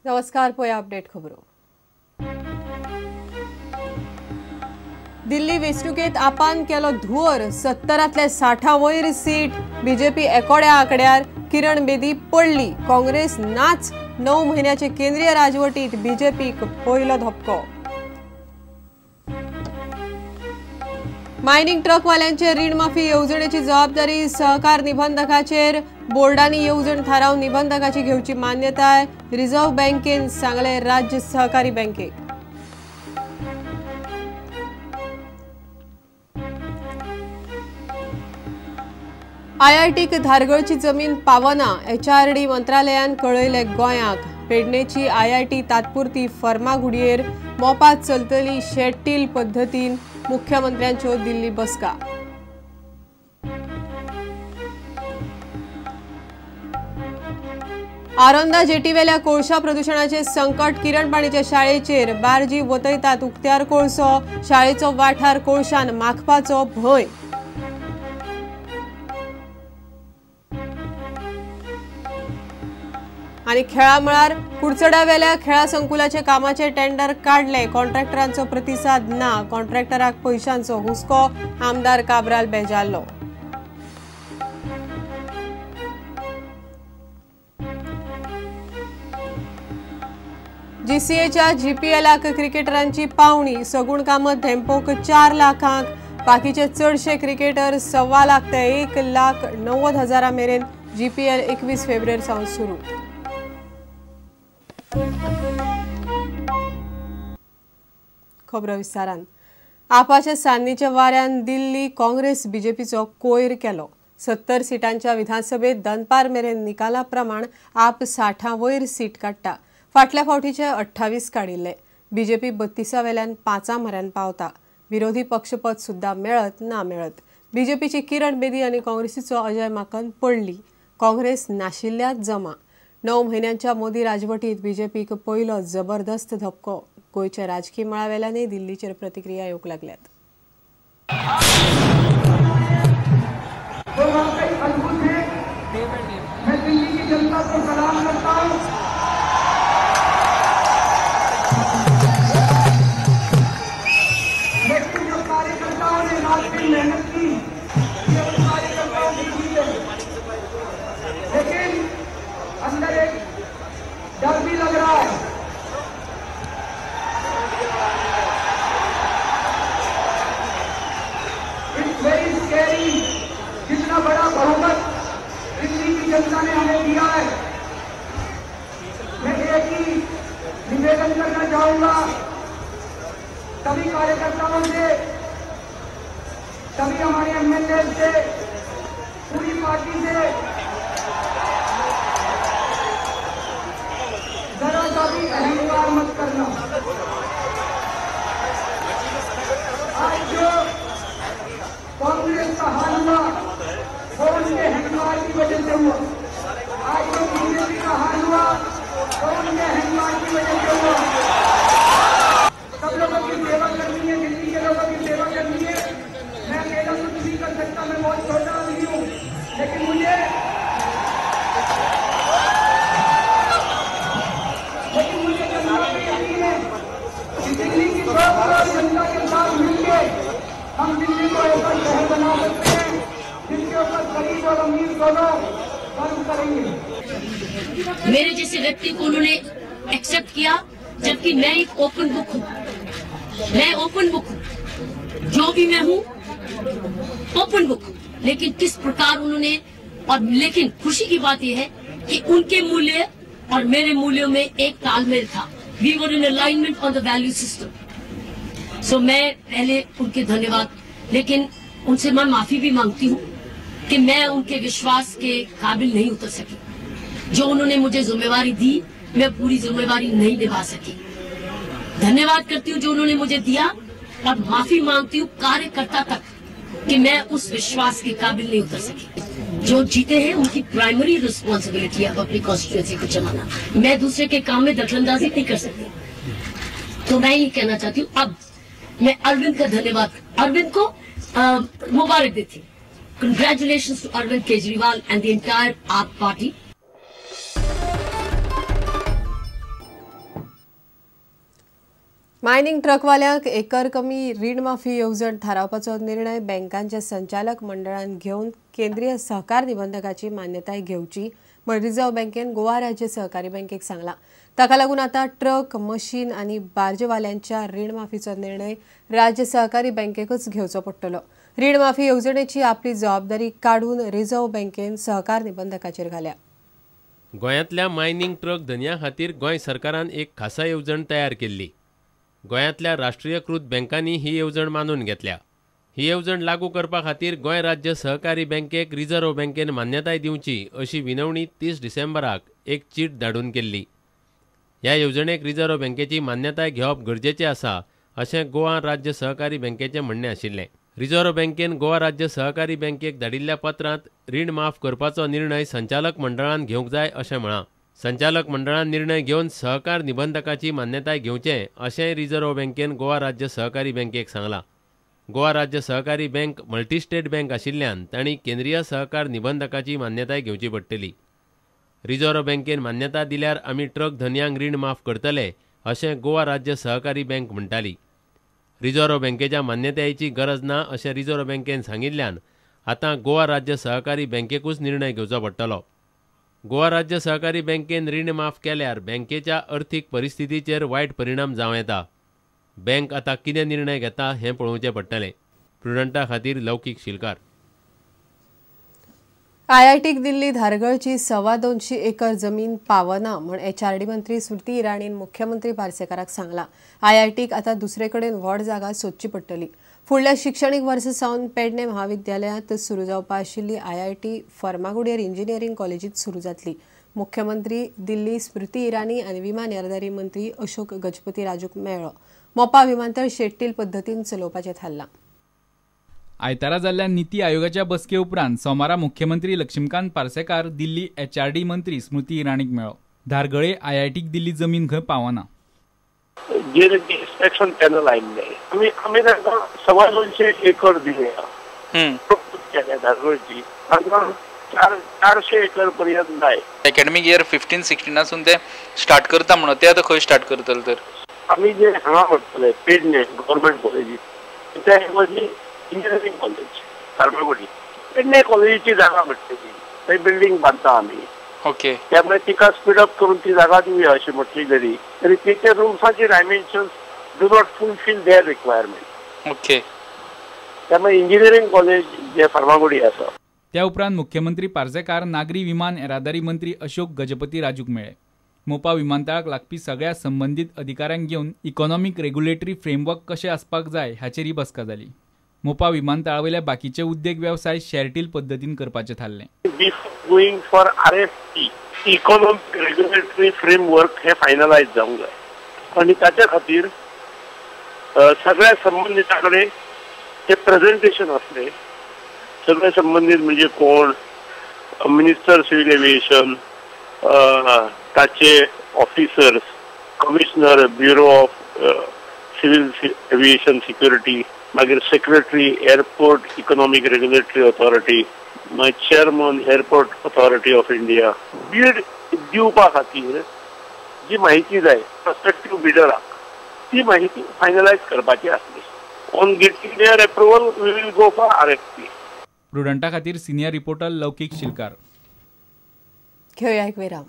नमस्कार, पळया अपडेट खबरो। दिल्ली वेंचणुकेत आपान केलो धुवर, 70तले 60 वयर सीट बीजेपी एकोड्या आंकड्यार, किरण बेदी पडली, काँग्रेस नाच। 9 म्हयन्याचे केंद्रीय राजवटीत बीजेपीक पयलो धपको। मायनिंग ट्रकवाल्यांचे रीण माफी येवजणेची जबाबदारी सहकार निबंधकाचेर, बोर्डांनी येवजण थारावन निबंधकाची घेवची मान्यताय, रिझर्व्ह बँकेन सांगले राज्य सहकारी बँकेक। आयआयटीक धारगळची जमीन पावना, एचआरडी मंत्रालयान कळयले गोंयाक। पेडणेची आयआयटी तात्पुरती फर्मागुडयेर, मोपात चलतली शेटील पद्दतीन, मुख्यमंत्र्यांच्यो दिल्ली बसका। आरोंदा जेटीवेल्या कोळशा प्रदूषणाचे संकट किरणपाणीच्या शाळेचेर, बार्जी वतयतात उक्त्यार कोळसो, शाळेचो वाठार कोळशान माखपाचो भंय। आनी खेळा मळार कुडचड्यावेल्या खेळा संकुलाचे कामाचे टेंडर काडले, कॉन्ट्रॅक्टरांचो प्रतिसाद ना, कॉन्ट्रॅक्टराक पयशांचो हुस्को, आमदार काब्राल बेजारलो। जीसीएच्या जीपीएलाक क्रिकेटरांची पावणी, सगुण कामत धेंपोक 4 लाखांक, बाकीचे चडशे क्रिकेटर 1.25 लाख ते 1,90,000 मेरेन। जीपीएल 21 फेब्रुवारी सावन सुरू। खबरो विस्तारान। आपाच्या सान्नीच्या वाऱ्यान दिल्ली काँग्रेस बीजेपीचो कोयर केलो। 70 सिटांच्या विधानसभेत दनपार मेरेन निकाला प्रमाण आप 60 वयर सीट काडटा। फाटल्या फावटीचे 28 काडिल्ले। बीजेपी 32 वेल्यान 5 म्हऱ्यान पावता। विरोधी पक्षपद सुद्धा मेळत ना मेळत। बीजेपीची किरण बेदी आनी काँग्रेसीचो अजय माकन पडली। काँग्रेस नाशिल्ल्यात जमा। 9 म्हयन्यांच्या मोदी राजवटीत बीजेपीक पयलो जबरदस्त धपको। गोंयच्या राजकी मळावेल्यानय दिल्लीचेर प्रतिक्रिया येवंक लागल्यात। वो वाकई अद्भुत है। मैं दिल्ली की जनता को सलाम करता हूं। लेकिन जो कार्यकर्ताओं ने रात दिन मेहनत की, ये उन कार्यकर्ताओं की जीत है। लेकिन अंदर एक डर भी लग रहा है। It's very scary. जितना बड़ा बहुमत दिल्ली की जनता ने हमें दिया है, मैं एक ही निवेदन करना चाहूंगा सभी कार्यकर्ताओं से, सभी हमारे एमएलए से, पूरी पार्टी से, जरा सा भी अहंकार मत करना। आज जो कांग्रेस का हाल हुआ वो उनके अहंकार की वजह से हुआ। आज जो बीजेपी का हाल हुआ वो उनके अहंकार की वजह से हुआ। सब लोगों की सेवा करनी है, दिल्ली के लोगों की सेवा करनी है। मैं अकेला कुछ नहीं कर सकता, मैं बहुत छोटा आदमी हूँ, लेकिन मुझे जनता पे यकीन है कि दिल्ली की 2 करोड़ जनता के साथ मिलके हम दिल्ली को ऐसा शहर बना सकते हैं जिसके ऊपर गरीब और अमीर दोनों गर्व करेंगे। मेरे जैसे व्यक्ति को उन्होंने एक्सेप्ट किया, जबकि मैं एक ओपन बुक हूँ। मैं ओपन बुक हूँ, जो भी मैं हूँ ओपन बुक। लेकिन किस प्रकार उन्होंने, और लेकिन खुशी की बात यह है कि उनके मूल्य और मेरे मूल्यों में एक तालमेल था। We were in alignment on the value system. So मैं पहले उनके धन्यवाद, लेकिन उनसे मैं माफी भी मांगती हूँ कि मैं उनके विश्वास के काबिल नहीं उतर सकी। जो उन्होंने मुझे जिम्मेवारी दी, मैं पूरी जिम्मेवारी नहीं निभा सकी। धन्यवाद करती हूँ जो उन्होंने मुझे दिया, और माफी मांगती हूँ कार्यकर्ता तक कि मैं उस विश्वास के काबिल नहीं उतर सकी। जो जीते हैं उनकी प्राइमरी रिस्पॉन्सिबिलिटी है अपनी कॉन्स्टिट्यूएंसी को चलाना। मैं दूसरे के काम में दखलंदाजी नहीं कर सकती। तो मैं ये कहना चाहती हूँ, अब मैं अरविंद का धन्यवाद, अरविंद को मुबारक देती हूँ। Congratulations to Arvind Kejriwal and the entire AAP party. Mining ट्रकवाल्यांक एकर कमी रीण माफी येवजण थारावपाचो निर्णय बँकांच्या संचालक मंडळान घेवन केंद्रीय सहकार निबंधकाची मान्यताय घेवची म्हण रिझर्व्ह बँकेन गोवा राज्य सहकारी बँकेक सांगला. ताका लागून आतां ट्रक, मशीन आनी बार्जवाल्यांच्या रीण माफीचो निर्णय राज्य सहकारी बँकेकच घेवचो पडटलो. रीण माफी येवजणेची आपली जबाबदारी काडून रिझर्व्ह बँकेन सहकार निबंधकाचेर घाल्या. गोंयांतल्या मायनिंग ट्रक धनयां खातीर गोंय सरकारान एक खासा येवजण तयार केल्ली. गोंयांतल्या राष्ट्रीयकृत बँकांनी ही येवजण मानून घेतल्या. ही येवजण लागू करपा खातीर गोंय राज्य सहकारी बँकेक रिझर्व्ह बँकेन मान्यताय दिवची अशी विनवणी 30 डिसेंबराक एक चीट धाडून केल्ली. ह्या येवजणेक रिझर्व्ह बँकेची मान्यताय घेवप गरजेचें आसा अशें गोवा राज्य सहकारी बँकेचें म्हणणें आशिल्लें. रिझर्व्ह बँकेन गोवा राज्य सहकारी बँकेक धाडिल्ल्या पत्रांत रीण माफ करपाचो निर्णय संचालक मंडळान घेवंक जाय अशें म्हळां. संचालक मंडळान निर्णय घेवन सहकार निबंधकाची मान्यताय घेवचें अशेंय रिझर्व्ह बँकेन गोवा राज्य सहकारी बँकेक सांगलां. गोवा राज्य सहकारी बँक मल्टीस्टेट बँक आशिल्ल्यान तांणी केंद्रीय सहकार निबंधकाची मान्यताय घेवची पडटली. रिझर्व्ह बँकेन मान्यता दिल्यार आमी ट्रक धनयांक रीण माफ करतले अशें गोवा राज्य सहकारी बँक म्हणटाली. रिझर्व्ह बँकेच्या मान्यतायेची गरज ना अशें रिझर्व्ह बँकेन सांगिल्ल्यान आतां गोवा राज्य सहकारी बँकेकूच निर्णय घेवचो पडटलो. गोवा राज्य सहकारी बँकेन रीण माफ केल्यार बँकेच्या अर्थीक परिस्थितीचेर वायट परिणाम जावं येता. बँक आतां कितें निर्णय घेता हें पळोवचें पडटलें. प्रुडंटा खातीर लौकीक शिलकार. आयआयटीक दिल्ली धारगळची 225 एकर जमीन पावना म्हण एचआरडी मंत्री स्मृती इराणीन मुख्यमंत्री पार्सेकाराक सांगला. आयआयटीक आतां दुसरे कडेन व्हड जागा सोदची पडटली. फुडल्या शिक्षणीक वर्सा सावन पेडणे महाविद्यालयांत सुरू जावपा आशिल्ली आयआयटी फर्मागुडयेर इंजिनियरींग कॉलेजींत सुरू जातली. मुख्यमंत्री दिल्ली स्मृती इराणी आनी विमान येरादारी मंत्री अशोक गजपती राजूक मेळ्ळो. मोपा विमानतळ शेट्टील पद्दतीन चलोवपाचें थारलां. आयतारा जाल्ल्या निती आयोगाच्या बसके उपरांत सोमारा मुख्यमंत्री लक्ष्मीकांत पार्सेकार दिल्ली एचआरडी मंत्री स्मृती इराणीक मेळ्ळो. धारगळे आयआयटीक दिल्ली जमीन खंय पावना. जे इन्स्पेक्शन पॅनल आयिल्ले आमी तांकां 225 एकर दिले धारगळची, तांकां 400 एकर पर्यंत जाय. एकेडमीक इयर 15-16 ते स्टार्ट करता म्हणून ते आतां खंय स्टार्ट करतले तर? आमी जे हांगा व्हरतले पेडणे गव्हर्मेंट कॉलेजी त्या ऐवजी इंजिनियरींग कॉलेज फार्मागुडी पेडणे कॉलेजीची जागा म्हटली थंय बिल्डींग बांदता आमी. ओके, त्यामुळे तिका स्पीड अप करून ती जागा दिवया अशी म्हटली जरी तरी तिचे रुम्साची dimensions do not fulfil their requirement. Okay, त्यामुळे इंजिनियरींग कॉलेज जे फार्मागुडी आसा. त्या उपरांत मुख्यमंत्री पार्सेकार नागरी विमान येरादारी मंत्री अशोक गजपती राजूक मेळ्ळे. मोपा विमानतळाक लागपी सगळ्या संबंदीत अधिकाऱ्यांक घेवन इकॉनॉमीक रेग्युलेटरी फ्रेमवर्क कशें आसपाक जाय हाचेर ही बसका जाली. मोपा विमानतळावयल्या बाकीचे उद्देग वेवसाय शेअरटील पद्दतीन करपाचें थारलें. Going for RFP economic regulatory framework हे फायनलायज जावंक जाय आनी ताच्या खातीर सगळ्या संबंदितां कडेन ते प्रेझेंटेशन आसलें. सगळे संबंदीत म्हणजे कोण, मिनिस्टर सिव्हिल एव्हिएशन, ताचे officers, commissioner bureau of civil aviation security, मागीर secretary airport economic regulatory authority, मागीर chairman airport authority of India. Bid दिवपा खातीर जी माहिती जाय प्रस्पेक्टीव बिडराक ती माहिती फायनलायज करपाची आसली. On getting their approval we will go for RFP. प्रुडंटा खातीर सिनियर रिपोर्टर लौकीक शिलकार. घेवया एक विराम.